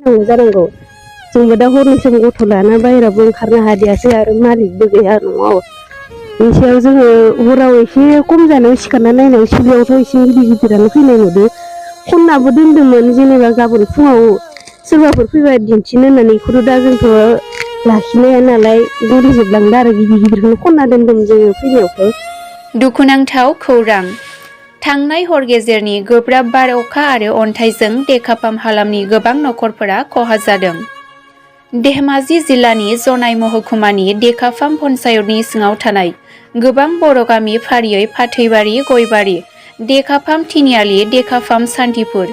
नांगौ जानांगौ जोंबो दा हरनि सम गथ' लाना बाहेरायावबो ओंखारनो हादियासै आरो मालिकबो गैया न'आव बेनि सायाव जोङो हराव एसे खम जानायाव सिखारना नायनायाव सिलायावथ' एसे गिदिर गिदिरानो फैनाय नुदों खननाबो दोन्दोंमोन जेनेबा गाबोन फुङाव सोरबाफोर फैबा दिन्थिनो होननानै बेखौथ' दा जोंथ' लाखिनो हाया नालाय गलिजोबलांदों आरो गिदिर गिदिरखौनो खनना दोन्दों जोङो फैनायावथ'। दुखुनांथाव खौरां थांनाय हर गेजेरनि गोब्राब बार अखा आरो अन्थाइजों देखाफाम हालामनि गोबां नखरफोरा खहा जादों। धेमाजि जिल्लानि जनाय महकुमानि देखाफाम पन्चायतनि सिङाव थानाय गोबां बर' गामि फारियै फाथैबारि गयबारि देखाफाम तिनिआलि देखाफाम सान्तिपुर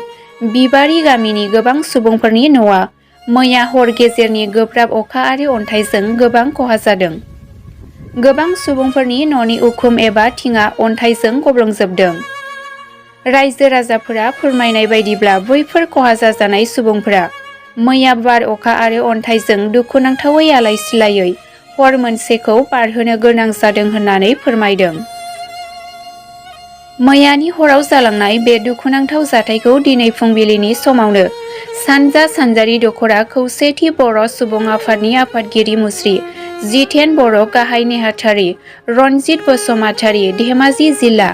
बिबारि गामिनि गोबां सुबुंफोरनि न'आ मैया हर गेजेरनि गोब्राब अखा आरो अन्थाइजों गोबां खहा जादों। गोबां सुबुंफोरनि न'नि उखुम एबा थिङा अन्थाइजों गब्लंजोबदों। रायजो राजाफोरा फोरमायनाय बायदिब्ला बैफोर खहा जाजानाय सुबुंफोरा मैया बार अखा आरो अन्थाइजों दुखुनांथावै आलाय सिलायै हर मोनसेखौ बारहोनो गोनां जादों होननानै फोरमायदों। मैयानि हराव जालांनाय बे दुखुनांथाव जाथायखौ दिनै फुंबिलिनि समावनो सानजा सानजारि दख'रा खौसेथि बर' सुबुं आफादनि आफादगिरि मुस्रि जितेन बर' गाहाय नेहाथारि रनजित बसुमतारी धेमाजि जिल्ला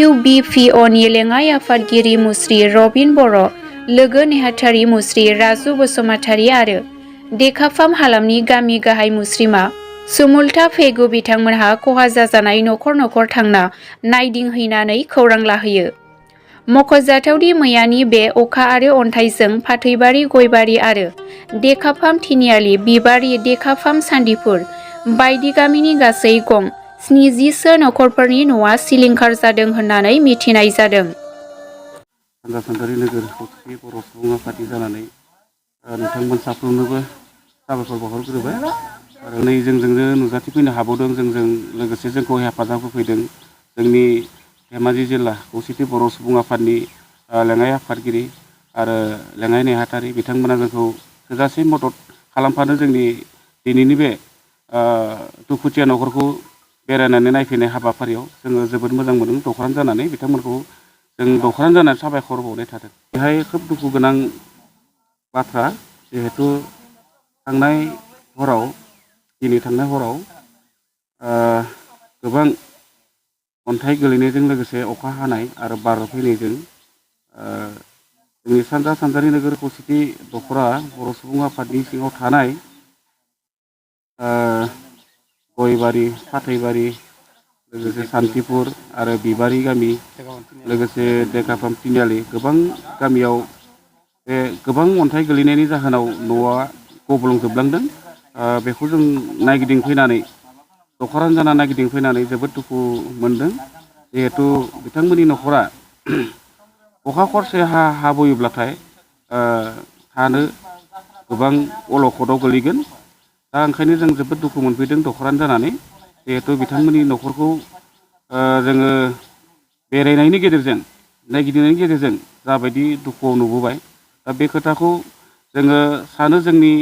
UBPअनि लेङाइ आफादगिरि मुस्रि रबिन बर' लोगो नेहाथारि मुस्रि राजु बसुमतारी आरो देखाफाम हालामनि गामि गाहाय मुस्रिमा सुमुलता फेगु बिथांमोनहा खहा जाजानाय नखर नखर थांना नायदिंहैनानै खौरां लाहैयो। मख'जाथावदि मैयानि बे अखा आरो अन्थाइजों फाथैबारि गयबारि आरो देखाफाम तिनिआलि बिबारि देखाफाम सान्तिपुर बायदि गामिनि गासै गं 70सो नखरफोरनि न'आ सिलिंखार जादों होननानै मिथिनाय जादों। सानजा सानजारि नोगोर खौसेथि बर' सुबुं आफादनि जानानै नोंथांमोन साफ्रोमनोबो साबायखर बावहरग्रोबाय आरो नै जोंजोंनो नुजाथिफैनो हाबावदों जोंजों लोगोसे जोंखौ हेफाजाब होफैदों जोंनि धेमाजि जिल्ला खौसेथि बर' सुबुं आफादनि लेङाइ आफादगिरि आरो लेङाइ नेहाथारि बिथांमोना जोंखौ थोजासे मदद खालामफानो जोंनि दिनैनि बे दुखुथिया न'खरखौ बेरायनानै नायफैनाय हाबाफारियाव जोङो जोबोद मोजां मोनदों दख'रान जानानै बिथांमोनखौ जों दख'रान जानानै साबायखर बावनाय थादों। बेहाय खोब दुखु गोनां बाथ्रा जिहेतु थांनाय हराव दिनै थांनाय हराव गोबां अन्थाइ गोलैनायजों लोगोसे अखा हानाय आरो बार फैनायजों जोंनि सानजा सानजारि नोगोर खौसेथि दख'रा बर' सुबुं आफादनि सिङाव थानाय गयबारि फाथैबारि लोगोसे सान्तिपुर आरो बिबारि गामि लोगोसे देखाफाम तिनिआलि गोबां गामियाव बे गोबां अन्थाइ गोलैनायनि जाहोनाव न'आ गब्लंजोबलांदों बेखौ जों नायगिदिंफैनानै दख'रान जाना नायगिदिंफैनानै जोबोद दुखु मोनदों जिहेथु बिथांमोननि न'खरा अखा खरसे हाबोयोब्लाथाय थानो गोबां अलखदाव गोलैगोन दा ओंखायनो जों जोबोद दुखु मोनफैदों दख'रान जानानै जिहेथु बिथांमोननि न'खरखौ जोङो बेरायनायनि गेजेरजों नायगिदिंनायनि गेजेरजों जाबायदि दुखुआव नुबोबाय दा बे खोथाखौ जोङो सानो जोंनि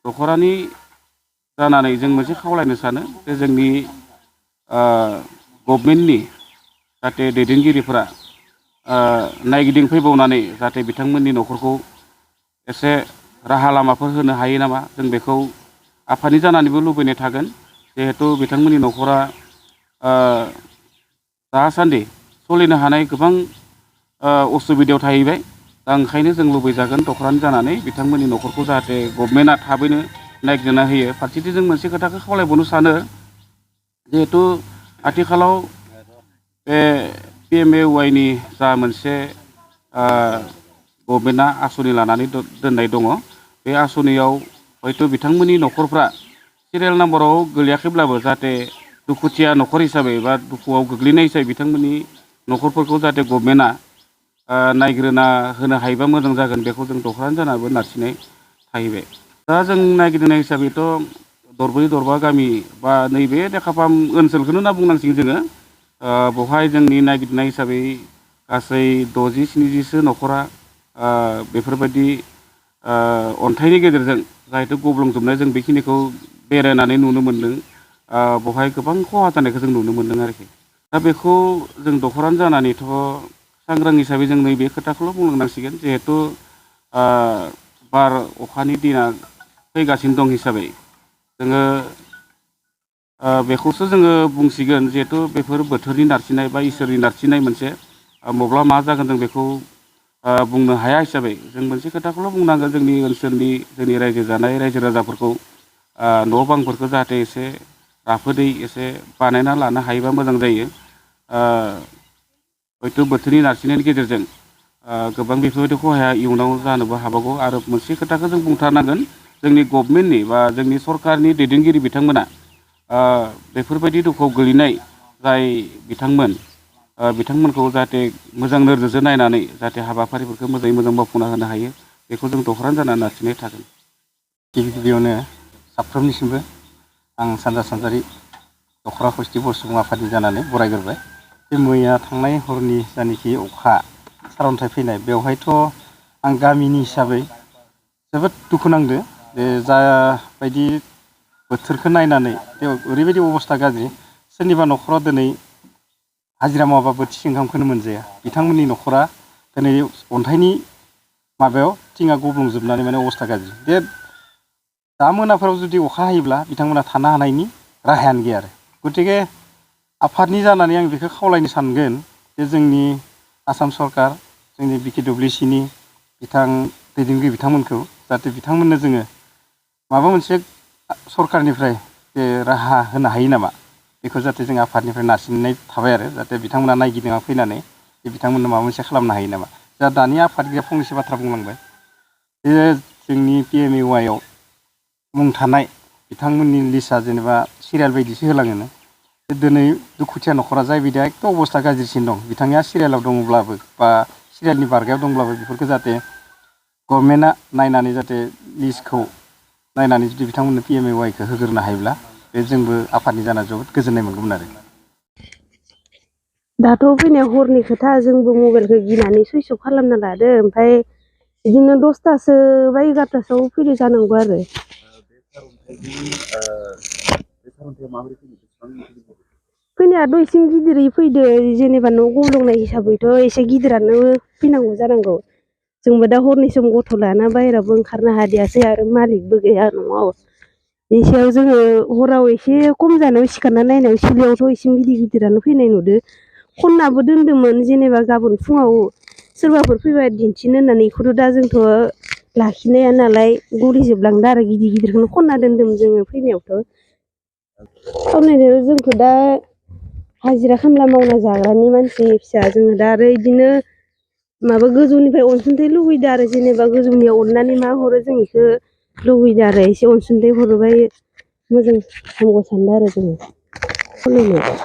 दख'रानि जानानै जों मोनसे खावलायनो सानो जे जोंनि गभर्नमेन्टनि जाहाथे दैदेनगिरिफोरा नायगिदिंफैबावनानै जाहाथे बिथांमोननि न'खरखौ एसे राहा लामाफोर होनो हायो नामा जों बेखौ आफादनि जानानैबो लुबैनाय थागोन जिहेथु बिथांमोननि न'खरा दासान्दि सोलिनो हानाय गोबां असुबिदायाव थाहैबाय दा ओंखायनो जों लुबैजागोन दख'रान जानानै बिथांमोननि न'खरखौ जाहाथे गभर्नमेन्टआ थाबैनो नायगिरना होयो फारसेथिं जों मोनसे खोथाखौ खावलायबावनो सानो जिहेथु आथिखालाव बे PMAY जा मोनसे गभर्नमेन्टआ आसनि लानानै दोननाय दङ बे आसनियाव हयथ' बिथांमोननि न'खरफ्रा सिरियाल नाम्बाराव गोलैयाखैब्लाबो जाहाथे दुखुथिया न'खर हिसाबै बा दुखुआव गोग्लैनाय हिसाबै बिथांमोननि न'खरफोरखौ जाहाथे गभर्नमेन्टआ नायग्रोना होनो हायोबा मोजां जागोन बेखौ जों दख'रान जानाबो नारसिननाय थाहैबाय। दा जों नायगिदिंनाय हिसाबैथ' दरब्रै दरबा गामि बा नैबे देखाफाम ओनसोलखौनो होनना बुंनांसिगोन जोङो बेवहाय जोंनि नायगिदिंनाय हिसाबै गासै 60-70सो न'खरा बेफोरबायदि अन्थाइनि गेजेरजों जाहेथु गब्लंजोबनाय जों बेखिनिखौ बेरायनानै नुनो मोन्दों बेवहाय गोबां खहा जानायखौ जों नुनो मोन्दों आरोखि दा बेखौ जों दख'रान जानानैथ' सांग्रां हिसाबै जों नैबे खोथाखौल' बुंलांनांसिगोन जिहेथु बार अखानि दिना फैगासिनो दं हिसाबै जोङो बेखौसो जोङो बुंसिगोन जिहेथु बेफोर बोथोरनि नारसिननाय बा इसोरनि नारसिननाय मोनसे मब्ला मा जागोन जों बेखौ बुंनो हाया हिसाबै जों मोनसे खोथाखौल' बुंनांगोन जोंनि ओनसोलनि जोंनि रायजो जानाय रायजो राजाफोरखौ न' बांफोरखौ जाहाथे एसे राफोदै एसे बानायना लानो हायोबा मोजां जायो। हयथ' बोथोरनि नारसिननायनि गेजेरजों गोबां बेफोरबायदि खहाया इयुनाव जानोबो हागौ आरो मोनसे खोथाखौ जों बुंथारनांगोन जोंनि गभर्नमेन्टनि बा जोंनि सरकारनि दैदेनगिरि बिथांमोना बेफोरबायदि दुखुआव गोलैनाय जाय बिथांमोनखौ जाहाथे मोजां नोजोरजों नायनानै जाहाथे हाबाफारिफोरखौ मोजाङै मोजां मावफुंना होनो हायो बेखौ जों दखरान जानानै नारसिननाय थागोन। गिबियावनो साफ्रोमनिसिमबो आं सानजा सानजारि नख'रा खौसेथि बर' सुबुं आफादनि जानानै बरायग्रोबाय। बे मैया थांनाय हरनि जानाखि अखा सारअन्थाइ फैनाय बेवहायथ' आं गामिनि हिसाबै जोबोद दुखु नांदो जे जाबायदि बोथोरखौ नायनानै ओरैबायदि अबस्था गाज्रि सोरनिबा न'खराव दिनै हाजिरा मावाबा बोथिसे ओंखामखौनो मोनजाया बिथांमोननि न'खरा दिनै अन्थाइनि माबायाव थिङा गब्लंजोबनानै माने अबस्था गाज्रि। बे दा मोनाफोराव जुदि अखा हायोब्ला बिथांमोना थानो हानायनि राहायानो गैया आरो गतिके आफादनि जानानै आं बेखौ खावलायनो सानगोन जे जोंनि आसाम सरकार जोंनि BKWCनि दैदेनगिरि बिथांमोनखौ जाहाथे बिथांमोननो जोङो माबा मोनसे सरकारनिफ्राय जे राहा होनो हायो नामा बेखौ जाहाथे जों आफादनिफ्राय नारसिननाय थाबाय आरो जाहाथे बिथांमोना नायगिदिंना फैनानै जे बिथांमोननो माबा मोनसे खालामनो हायो नामा। जा दानि आफादगिरिया फंनैसो बाथ्रा बुंलांबाय बे जोंनि PMAY मुं थानाय बिथांमोननि लिस्टआ जेनेबा सिरियाल बायदिसो होलाङोनो दिनै दुखुथिया न'खरा जाय बिदिया एकदम अबस्था गाज्रिसिन दं बिथांनिया सिरियालाव दङब्लाबो बा सिरियालनि बारगायाव दंब्लाबो बेफोरखौ जाहाथे गभर्नमेन्टआ नायनानै जाहाथे लिस्टखौ नायनानै जुदि बिथांमोननो PMAYखौ होग्रोनो हायोब्ला बे जोंबो आफादनि जाना जोबोद गोजोननाय मोनगौमोन आरो। दाथ' फैनाया हरनि खोथा जोंबो मबाइलखौ गिनानै सुइस अफ खालामना लादो ओमफ्राय बिदिनो 10थासो बा 11थासोआव फैदो जानांगौ आरो। फैनायाथ' एसे गिदिरै फैदो जेनेबा न' गब्लंनाय हिसाबैथ' एसे गिदिरानो फैनांगौ जानांगौ। जोंबो दा हरनि सम गथ' लाना बाहेरावबो ओंखारनो हादियासै आरो मालिकबो गैया न'आव। बेनि सायाव जोङो हराव एसे खम जानायाव सिखारना नायनायाव सिलायावथ' एसे गिदिर गिदिरानो फैनाय नुदो। खननाबो दोन्दोंमोन जेनेबा गाबोन फुङाव सोरबाफोर फैबा दिन्थिनो होननानै बेखौथ' दा जोंथ' लाखिनाया नालाय गलिजोबलांदो आरो गिदिर गिदिरखौनो खनना दोन्दोंमोन जोङो फैनायावथ'। खावलायनायाव जोंथ' दा हाजिरा खामला मावना जाग्रानि मानसि फिसा जोङो दा आरो बिदिनो माबा गोजौनिफ्राय अनसुंथाइ लुगैदो आरो जेनेबा गोजौनियाव अननानै मा हरो जों बेखौ लुगैदो आरो एसे अनसुंथाइ हरोबा मोजां हामगौ सानदों आरो जोङो खावलायनायाव।